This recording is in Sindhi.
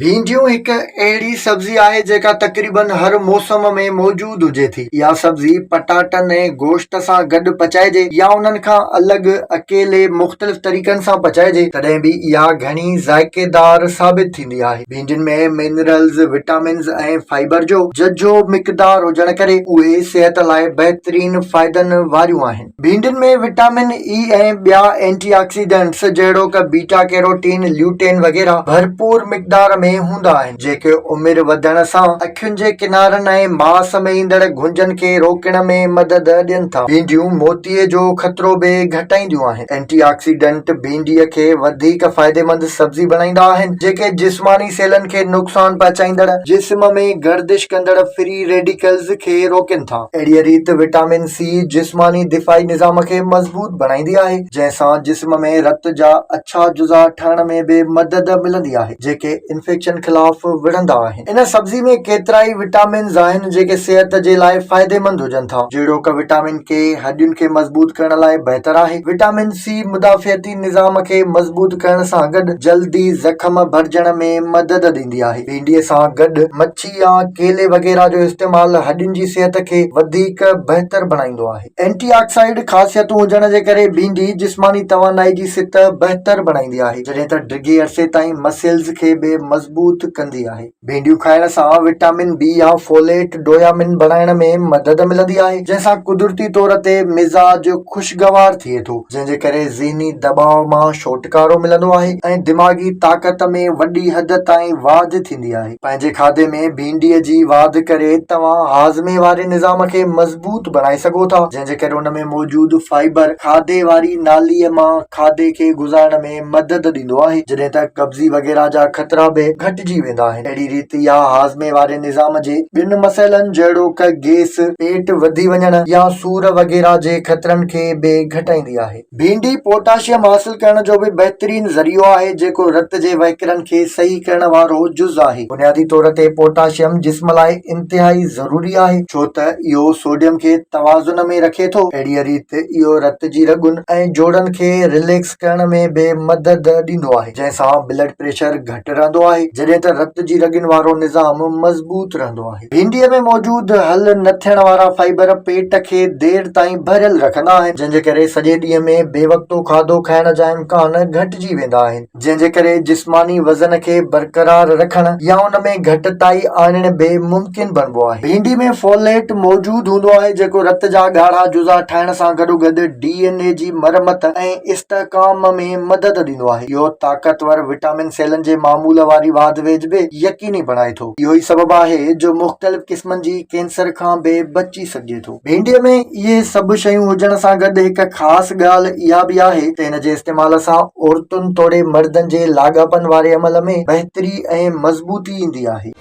ڀينڊيون هڪ اهڙي سبزي آهي جيڪا تقريبن هر موسم ۾ موجود هجي ٿي. اها سبزي پٽاٽن ۽ گوشت سان گڏ پچائجي يا انهن کان الڳ اڪيلي مختلف طريقن سان پچائجي تڏهن به اها گهڻي ذائقيدار ثابت ٿيندي آهي. ڀينڊين ۾ منرلز، وٽامنز ۽ فائبر جو ججهو مقدار هجڻ ڪري اهي صحت لاء بهترين فائدن واريون آهن. ڀينڊين ۾ وٽامن اي ۽ ٻيا اينٽي آڪسيڊنٽس جهڙوڪ بيٽا ڪيروٽين، ليوٽين وغيره ڀرپور مقدار ۾ هوندا آهن، جيڪي عمر وڌڻ سان اکين جي ڪنارن ۽ ماس ۾ ايندڙ گهنجن کي روڪڻ ۾ مدد ڏين ٿا. ڀينڊيون موتيي جو خطرو به گهٽائينديون آهن. اينٽي آڪسيڊنٽ ڀينڊيء کي وڌيڪ فائديمند سبزي بڻائيندا آهن، جيڪي جسماني سيلن کي نقصان پهچائيندڙ جسم ۾ گردش ڪندڙ فري ريڊيڪلز کي روڪين ٿا. اهڙيء ريت وٽامن سي جسماني دفاعي نظام کي مضبوط بڻائيندي آهي، جنهن سان جسم ۾ رت جا اڇا جزا ٺهڻ ۾ به مدد ملندي آهي، جيڪي انفيڪشن خلاف وڙهندا آهن. ان سبزي ۾ ڪيترائي وٽامنز آهن، جيڪي صحت جي لاء فائديمند هجن ٿا، جهڙوڪ وٽامن ڪي هڏين کي مضبوط ڪرڻ لاء بهتر آهي، وٽامن سي مدافعتي نظام کي مضبوط ڪرڻ سان گڏ جلدي زخم ڀرجڻ ۾ مدد ڏيندي آهي. ڀينڊيء سان گڏ مڇي يا ڪيلي وغيره جو استعمال هڏين جي صحت کي وڌيڪ بهتر بڻائيندو آهي. اينٽي آڪسائيڊ خاصيتون هجڻ جي ڪري ڀينڊي جسماني توانائي جي سطح بهتر بڻائيندي آهي، جڏهن ته ڊگهي عرصي تائين مسلز کي به مضبوط ڪندي آهي. ڀينڊيون کائڻ سان وٽامن بي يا فوليٽ ڊويامن بڻائڻ ۾ مدد ملندي آهي، جنهن سان قدرتي طور تي مزاج خوشگوار ٿئي ٿو. جنهن جي ڪري ذهني دٻاء مان ڇوٽڪارو ملندو آهي ۽ دماغي طاقت ۾ وڏي حد تائين واڌ ٿيندي آهي. پنهنجي کاڌي ۾ ڀينڊيء جي واڌ ڪري توهان هاضمي واري نظام کي مضبوط بڻائي سگهو ٿا، جنهن جي ڪري ان ۾ موجود فائبر کاڌي واري ناليء مان کاڌي کي گذارڻ ۾ مدد ڏيندو آهي، جڏهن ته قبضي وغيره جا خطرا به گهٽجي ويندا آهن. اهڙي ريت اها هاضمي واري نظام جي ٻين مسئلن جهڙوڪ گيس، پيٽ وڌي وڃڻ يا سور وغيره جي خطرن کي به گهٽائيندي آهي. ڀينڊي پوٽاشيم حاصل ڪرڻ جو به بهترين ذريعو آهي جيڪو رت جي وهڪرن کي صحيح ڪرڻ وارو جز آهي. بنيادي طور تي پوٽاشيم جسم لاء انتهائي ضروري آهي ڇو ته اهو سوڊيم کي توازن ۾ رکي ٿو. اهڙيء ريت اهو رت جي رڳن ۽ جوڙن کي رليڪس ڪرڻ ۾ به مدد ڏيندو آهي جنهن سان بلڊ پريشر گهٽ رهندو آهي جڏهن ته رت جي رڳن وارو نظام مضبوط رهندو آهي. ڀينڊيء ۾ موجود حل نه ٿيڻ وارا فائبر پيٽ کي دير تائين ڀريل رکندا آهن، جنهن جي ڪري سڄي ڏينهن ۾ بي وقتو کاڌو کائڻ جا امڪان گهٽجي ويندا آهن، جنهن جي ڪري جسماني وزن کي برقرار رکڻ يا ان ۾ گهٽتائي آڻڻ به ممڪن بڻبو آهي. ڀينڊي ۾ فوليٽ موجود هوندو آهي، جيڪو رت جا ڳاڙها جزا ٺاهڻ سان گڏوگڏ ڊي اين اي جي مرمت ۽ استحڪام ۾ مدد ڏيندو آهي. اهو طاقتور وٽامن سيلن جي معمول واري واڌ ويجهه به يقيني بڻائي ٿو. اهو ئي سبب آهي جو مختلف قسمن جي ڪينسر کان به بچي سگهجي ٿو. ڀينڊيء ۾ اهي سڀ شيون هجڻ سان گڏ هڪ خاص ڳالهه اها به آهي ته ان جي استعمال سان عورتن توڙي مردن جي لاڳاپن واري عمل ۾ بهتري ۽ مضبوطي ايندي آهي.